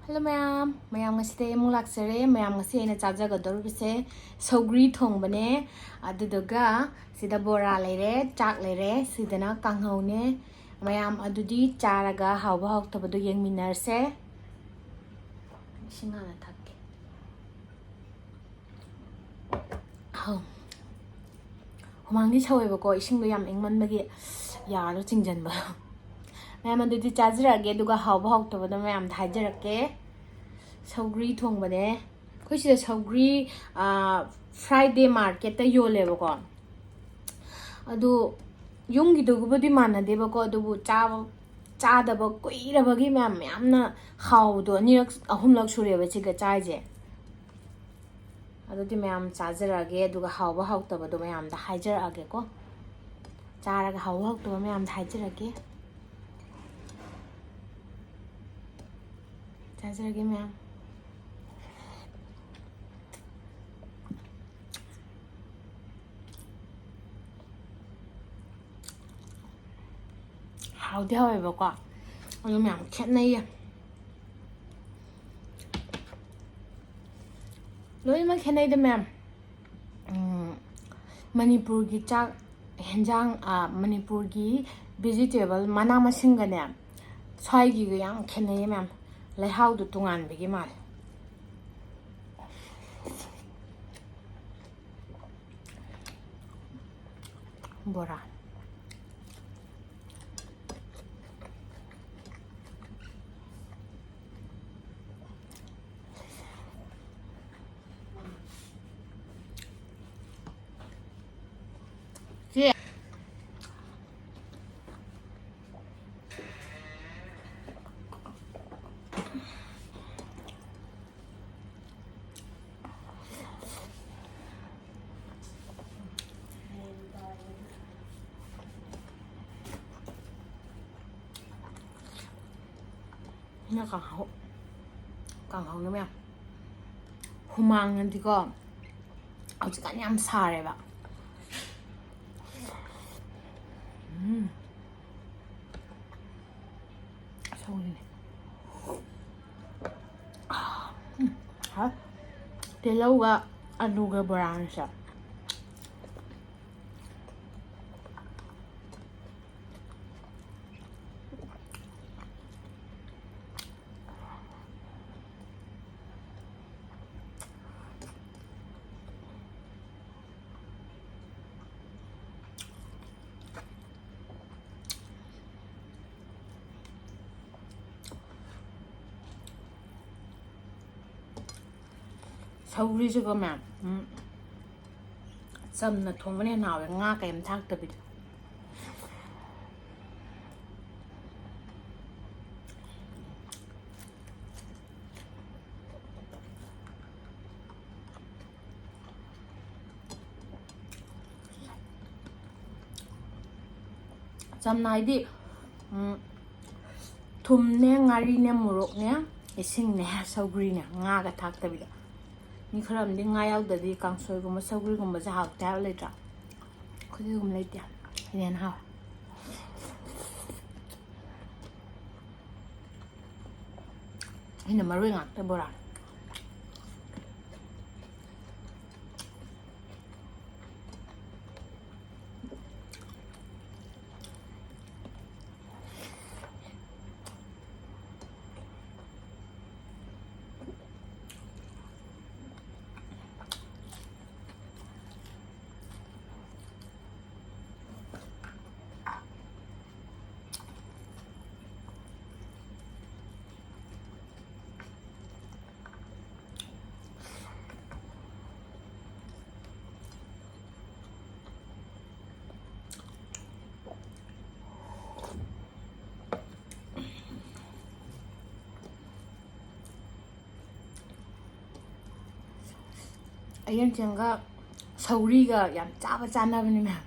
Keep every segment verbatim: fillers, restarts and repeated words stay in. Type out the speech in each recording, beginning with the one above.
Hello ꯃꯌꯥꯝ, ꯃꯌꯥꯝ ꯉꯁꯤꯗꯤ ꯑꯩ ꯑꯃꯨꯛ ꯂꯥꯛꯆꯔꯦ꯫ ꯃꯌꯥꯝ ꯉꯁꯤ ꯑꯩꯅ ꯆꯥꯖꯒꯗꯧꯔꯤꯕꯁꯦ ꯁꯧꯒ꯭ꯔꯤ ꯊꯣꯡꯕꯅꯦ꯫ ꯑꯗꯨꯗꯨꯒ ꯁꯤꯗ ꯕꯣꯔꯥ ꯂꯩꯔꯦ, ꯆꯥꯛ ꯂꯩꯔꯦ, ꯁꯤꯗꯅ ꯀꯥꯡꯍꯧꯅꯦ꯫ ꯃꯌꯥꯝ ꯑꯗꯨꯗꯤ ꯆꯥꯔꯒ ꯍꯥꯎꯕ ꯍꯥꯎꯇꯕꯗꯣ ꯌꯦꯡꯃꯤꯟꯅꯔꯁꯦ꯫ ꯏꯁꯤꯡ ꯍꯥꯟꯅ ꯊꯛꯀꯦ꯫ ꯍꯝ꯫ ꯍꯨꯃꯥꯡꯗꯤ ꯁꯧꯋꯦꯕꯀꯣ, ꯏꯁꯤꯡꯗꯣ ꯌꯥꯝ ꯏꯪꯃꯟꯕꯒꯤ ꯌꯥꯗꯣ ꯆꯤꯡꯁꯤꯟꯕ꯫ ꯃꯌꯥꯝ ꯑꯗꯨꯗꯤ ꯆꯥꯖꯔꯛꯑꯒꯦ, ꯑꯗꯨꯒ ꯍꯥꯎꯕ ꯍꯥꯎꯇꯕꯗꯣ ꯃꯌꯥꯝꯗ ꯍꯥꯏꯖꯔꯛꯀꯦ꯫ ꯁꯧꯒ꯭ꯔꯤ ꯊꯣꯡꯕꯅꯦ꯫ ꯑꯩꯈꯣꯏ ꯁꯤꯗ ꯁꯧꯒ꯭ꯔꯤ, ꯑꯥ, Friday marketꯇ ꯌꯣꯜꯂꯦꯕꯀꯣ꯫ ꯑꯗꯨ ꯌꯨꯝꯒꯤꯗꯨꯒꯕꯨꯗꯤ ꯃꯥꯟꯅꯗꯦꯕꯀꯣ, ꯑꯗꯨꯕꯨ ꯆꯥꯕ, ꯆꯥꯗꯕ ꯀꯨꯏꯔꯕꯒꯤ ꯃꯌꯥꯝ, ꯃꯌꯥꯝꯅ ꯍꯥꯎꯕꯗꯣ ꯑꯅꯤꯔꯛ, ꯑꯍꯨꯝꯂꯛ ꯁꯨꯔꯦꯕ ꯁꯤꯒ ꯆꯥꯏꯁꯦ꯫ ꯑꯗꯨꯗꯤ ꯃꯌꯥꯝ ꯆꯥꯖꯔꯛꯑꯒꯦ, ꯑꯗꯨꯒ ꯍꯥꯎꯕ ꯍꯥꯎꯇꯕꯗꯣ ꯃꯌꯥꯝꯗ ꯍꯥꯏꯖꯔꯛꯑꯒꯦꯀꯣ꯫ ꯆꯥꯔꯒ ꯍꯥꯎꯕ ꯍꯥꯎꯇꯕ ꯃꯌꯥꯝꯗ ꯍꯥꯏꯖꯔꯛꯑꯒꯦ꯫ ꯆꯥꯖꯔꯒꯦ ꯃꯌꯥꯝ꯫ ꯍꯥꯎꯗꯤ ꯍꯥꯎꯋꯦꯕꯀꯣ, ꯑꯗꯨ ꯃꯌꯥꯝ ꯈꯦꯠꯅꯩꯌꯦ꯫ ꯂꯣꯏꯅꯃꯛ ꯈꯦꯠꯅꯩꯗ ꯃꯌꯥꯝ꯫ ꯎꯝ, ꯃꯅꯤꯄꯨꯔꯒꯤ ꯆꯥꯛ ꯍꯦꯟꯖꯥꯡ, ꯑ, ꯃꯅꯤꯄꯨꯔꯒꯤ vegetable, ꯃꯅꯥ ꯃꯁꯤꯡꯒꯅꯦ, ꯁ꯭ꯋꯥꯏꯒꯤꯒ ꯌꯥꯝ ꯈꯦꯠꯅꯩꯌꯦ ꯃꯌꯥꯝ꯫ ꯂꯩꯍꯥꯎꯗꯣ ꯇꯣꯉꯥꯟꯕꯒꯤ ꯃꯥꯜꯂꯦ꯫ ꯕꯣꯔꯥ꯫ ꯆꯦ꯫ ꯅ ꯀꯥꯡꯍꯧ, ꯀꯥꯡꯍꯧꯅ ꯃꯌꯥꯝ꯫ ꯍꯨꯃꯥꯡꯅꯗꯤꯀꯣ, ꯍꯧꯖꯤꯛꯀꯥꯟ ꯌꯥꯝ ꯁꯥꯔꯦꯕ꯫ ꯎꯝ꯫ ꯁꯧꯔꯤꯅꯦ꯫ ꯇꯤꯜꯍꯧꯒ ꯑꯂꯨꯒ ꯕꯣꯔꯥꯅꯤꯁꯦ꯫ ꯁꯧꯒ꯭ꯔꯤꯁꯤꯒ ꯃꯌꯥꯝ, ꯎꯝ, ꯆꯝꯅ ꯊꯣꯡꯕꯅ ꯍꯦꯟꯅ ꯍꯥꯎꯋꯦ, ꯉꯥ ꯀꯩꯝ ꯊꯥꯛꯇꯕꯤꯗ꯫ ꯆꯝꯅ ꯍꯥꯏꯗꯤ, ꯎꯝ, ꯊꯨꯝꯅꯦ, ꯉꯥꯔꯤꯅꯦ, ꯃꯣꯔꯣꯛꯅꯦ, ꯏꯁꯤꯡꯅꯦ, ꯁꯧꯒ꯭ꯔꯤꯅꯦ, ꯉꯥꯒ ꯊꯥꯛꯇꯕꯤꯗ꯫ ꯃꯤ ꯈꯔ ꯑꯃꯗꯤ ꯉꯥ ꯌꯥꯎꯗ꯭ꯔꯗꯤ ꯀꯥꯡꯁꯣꯏꯒꯨꯝꯕ ꯁꯧꯒ꯭ꯔꯤꯒꯨꯝꯕꯁꯦ ꯍꯥꯎꯇꯦ ꯍꯥꯏꯕ ꯂꯩꯇ꯭ꯔꯥ? ꯑꯩꯈꯣꯏꯗꯤ ꯑꯗꯨꯒꯨꯝꯕ ꯂꯩꯇꯦ꯫ ꯁꯤꯅ ꯍꯦꯟꯅ ꯍꯥꯎꯋꯦ꯫ ꯑꯩꯅ ꯃꯔꯣꯏ ꯉꯥꯛꯇ ꯕꯣꯔꯥ꯫ ꯑꯌꯦꯟ ꯆꯦꯡꯒ ꯁꯧꯒ꯭ꯔꯤꯒ ꯌꯥꯝ ꯆꯥꯕ ꯆꯥꯅꯕꯅꯤ ꯃꯌꯥꯝ꯫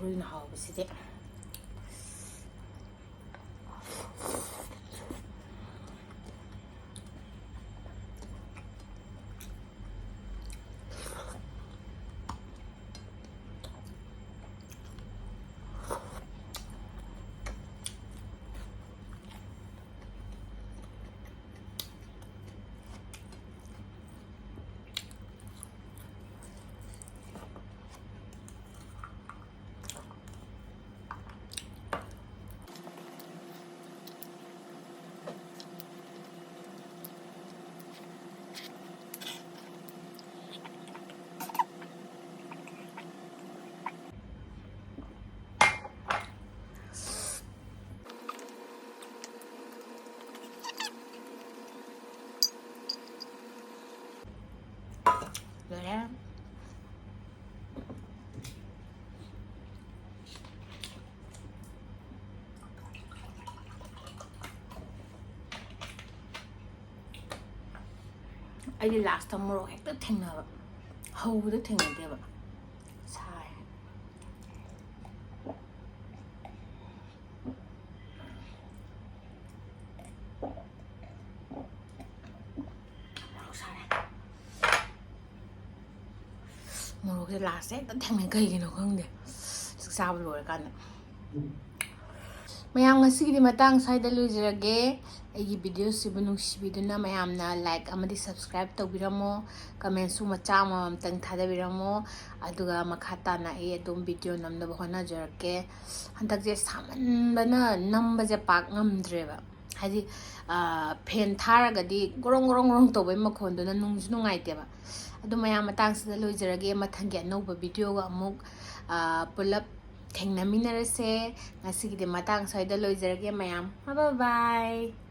ꯑꯗꯨꯅ ꯍꯥꯎꯕꯁꯤꯗꯤ꯫ ꯂꯣꯏꯔꯦ꯫ ꯑꯩꯗꯤ ꯂꯥꯁꯇ ꯃꯣꯔꯣꯛ ꯍꯦꯛꯇ ꯊꯦꯡꯅꯕ, ꯍꯧꯕꯗ ꯊꯦꯡꯅꯗꯦꯕ꯫ ꯁꯥꯏ꯫ ꯃꯣꯔꯣꯛ ꯁꯥꯔꯦ꯫ ꯃꯣꯔꯣꯛꯁꯦ ꯂꯥꯁꯇ ꯍꯦꯛꯇ ꯊꯦꯡꯅꯩ, ꯀꯩꯒꯤꯅꯣ ꯈꯪꯗꯦ, ꯆꯥꯛ ꯆꯥꯕ ꯂꯣꯏꯔꯀꯥꯟꯗ꯫ ꯃꯌꯥꯝ, ꯉꯁꯤꯒꯤꯗꯤ ꯃꯇꯥꯡ ꯁ꯭ꯋꯥꯏꯗ ꯂꯣꯏꯖꯔꯒꯦ꯫ ꯑꯩꯒꯤ ꯚꯤꯗꯤꯑꯣꯁꯤꯕꯨ ꯅꯨꯡꯁꯤꯕꯤꯗꯨꯅ ꯃꯌꯥꯝꯅ like ꯑꯃꯗꯤ subscribe ꯇꯧꯕꯤꯔꯝꯃꯣ, commentꯁꯨ ꯃꯆꯥ ꯑꯃꯃꯝꯇꯪ ꯊꯥꯗꯕꯤꯔꯝꯃꯣ, ꯑꯗꯨꯒ ꯃꯈꯥ ꯇꯥꯅ ꯑꯩ ꯑꯗꯨꯝ ꯚꯤꯗꯤꯑꯣ ꯅꯝꯅꯕ ꯍꯣꯠꯅꯖꯔꯛꯀꯦ꯫ ꯍꯟꯗꯛꯁꯦ ꯁꯥꯃꯟꯕꯅ ꯅꯝꯕꯁꯦ ꯄꯥꯛ ꯉꯝꯗ꯭ꯔꯦꯕ, ꯍꯥꯏꯗꯤ, ꯐꯦꯟ ꯊꯥꯔꯒꯗꯤ ꯒꯣꯔꯣꯡ ꯒꯣꯔꯣꯡ ꯒꯣꯔꯣꯡ ꯇꯧꯕꯩ ꯃꯈꯣꯟꯗꯨꯅ ꯅꯨꯡꯁꯨ ꯅꯨꯡꯉꯥꯏꯇꯦꯕ꯫ ꯑꯗꯨ ꯃꯌꯥꯝ, ꯃꯇꯥꯡꯁꯤꯗ ꯂꯣꯏꯖꯔꯒꯦ꯫ ꯃꯊꯪꯒꯤ ꯑꯅꯧꯕ ꯚꯤꯗꯤꯑꯣꯒ ꯑꯃꯨꯛ ꯄꯨꯂꯞ ꯊꯦꯡꯅꯃꯤꯟꯅꯔꯁꯦ꯫ ꯉꯁꯤꯒꯤꯗꯤ ꯃꯇꯥꯡ ꯁ꯭ꯋꯥꯏꯗ ꯂꯣꯏꯖꯔꯒꯦ ꯃꯌꯥꯝ꯫ Bye bye꯫